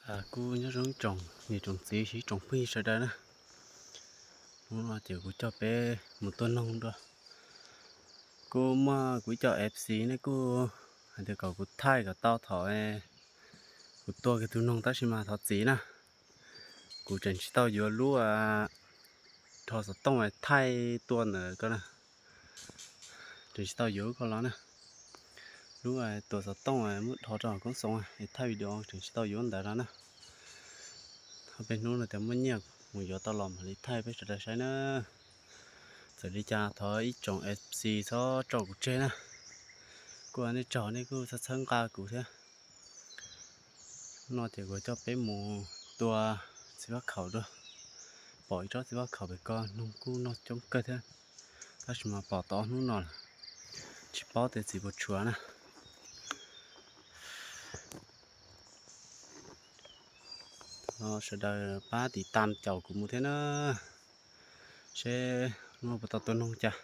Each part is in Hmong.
Kuv nyob zoo tsoom niam tsoom txiv sib tsoom phooj ywg sawv daws na. Hnub no ces kuv coj peb mus tua noog dua. Kuv muaj kuv ib co F C nej kuj hais tias kom kuv thaij kom tau thaum kuv tua kiag tus noog tab sis mas thov txim na. Kuv tseem tsis tau yuav lub rho xov tooj thaij tua ntawd ko na. Tseem tsis tau yuav ko los na. Lub tua xov tooj muab rho rau koob xoos es thaij video tseem tsis tau yuav ntawd los na. Ho peb hnub no tias muaj nyiaj mus yuav tau los mam li thaij peb sawv daws saib na. Txawm li cas thov ib tsoom F C txhob tso kuv tseg na. Kuj nej tsaug nej kuj txhawb txhawb nqa kuv thiab. No ces kuv coj peb mus tua txiv faj khaum dua. Pom ib tsob txiv faj khaum pem ko noog kuj noj coob kawg thiab. Tab sis mas pom tau ob hnub no lawm, tsis paub tias txiv puas tshuav na. Sawv daws pab tiv tam caum kuv mus thiab na, seb hnub no puas tau tua noog cas.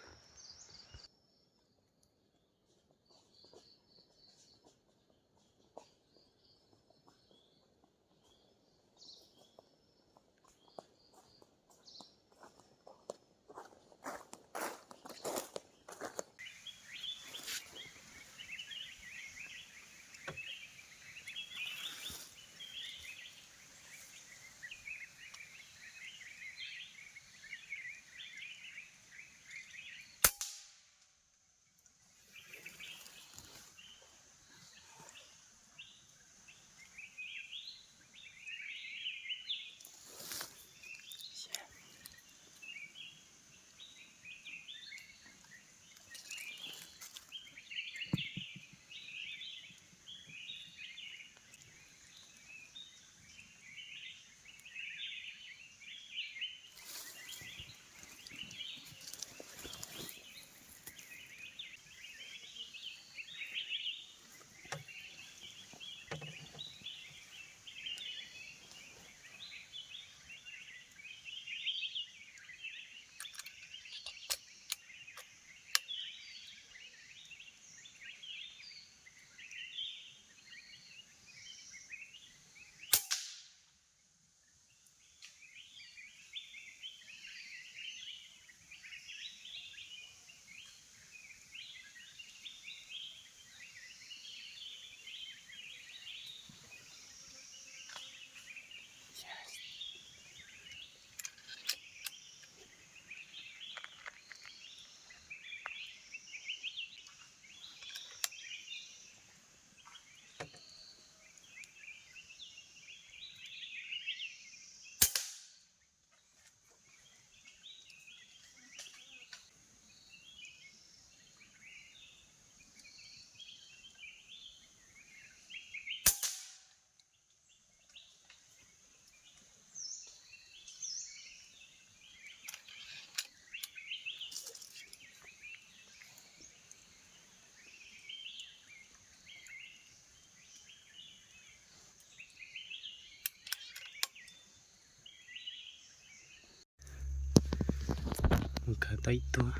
Mus khaws tau ib tug,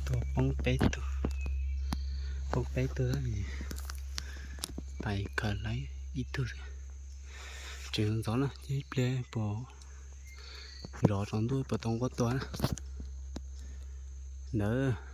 tuaj poob peb tug, poob peb tug, pais khaws lawm ib tug. Tseem ntxov na, ib pliag puas zov tsaus ntuj puas tau nquab tua na. Ntawd.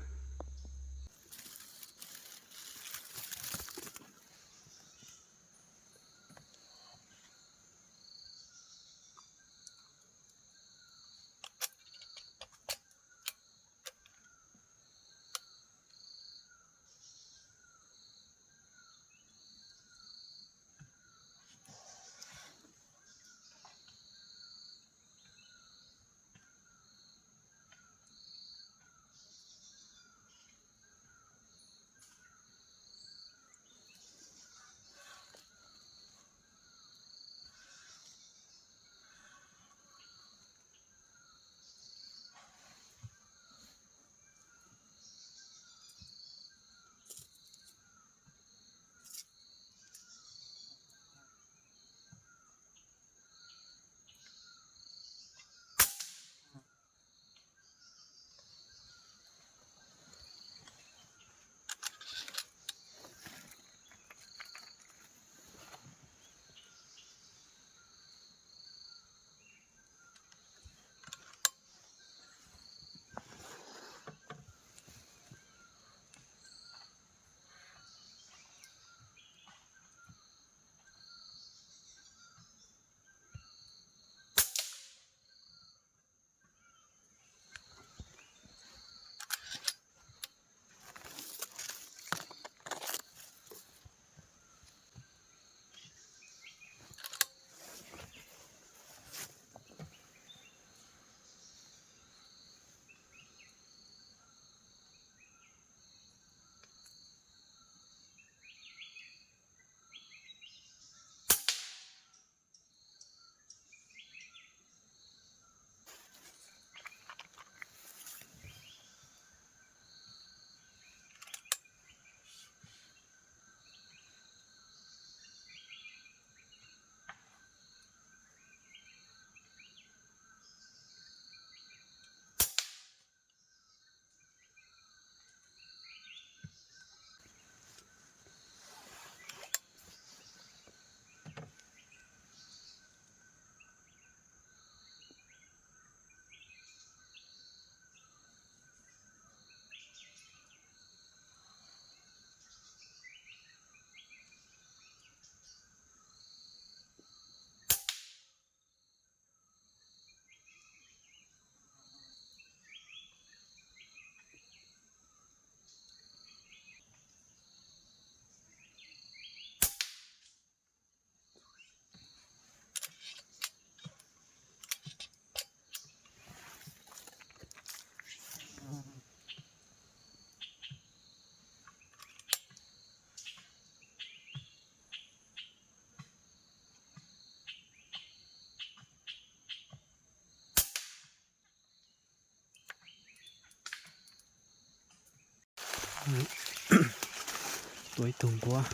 Tua ib tug nquab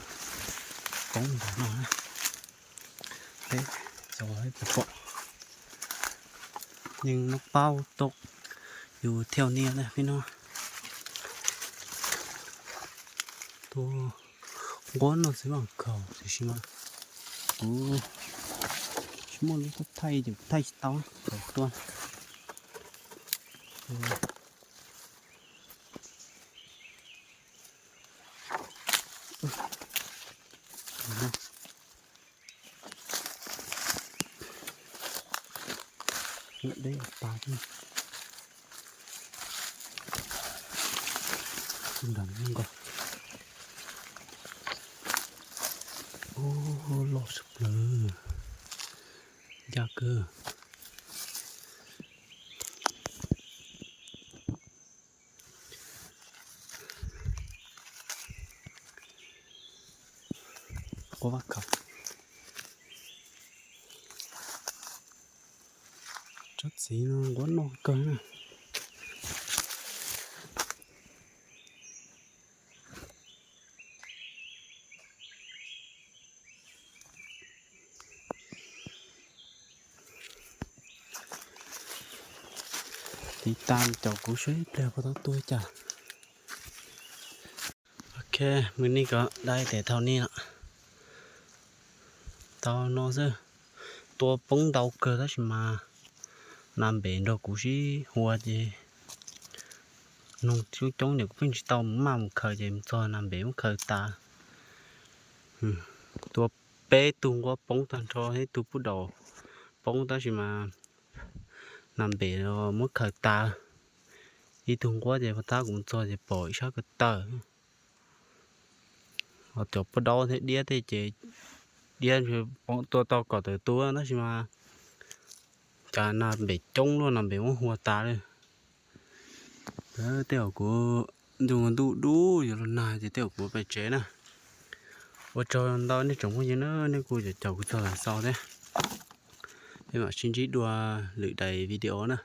poob ntawm no na. Peb tau pom neeg no paub tau yus thiaj niaj na peb no. Tua nquab no txiv mas khaus tiam sis mas kuv tsis muaj lub thaij ces kuv thaij tsis tau, tau tua. Deb tas nrad nkaus. Ub, loj sab plaws, ncaj kawg. Quab vab khaus. Tsob txiv no nquab noj kawg na. Tiv tas caum kuv saib ib pliag puas tau tua cas. Ok, mws nej kom dai tes thaum nej no tau no xwb. Tua poob ntau kawg tab sis mas nas npem nrog kuv sib hua ces noog coob coob ces kuv pheej tsis tau maj mus khaws ces mus txog nas npem muab khaws tas. Tua peb tug nquab poob tag nrho, ib tug pub daus poob tab sis mas nas npem muab khaws tas. Ib tug nquab ces puag ta kuv mus txog ces pom ib sab ko taw. Ho cov pub daub thiab diab tej ces diab tua tau kom tawm tua tab sis mas cas nas npem coob luaj, nas npem muab hua tas li. Tej zaum kuv ntu ntuj dub yuav los nag ces tej zaum kuv pem tsev na. Ua tsaug ntau nej tsoom phooj ywg na, nej kuj caum kuv txog lawm xaus thiab. Peb mam sib ntsib dua lwm daim video na.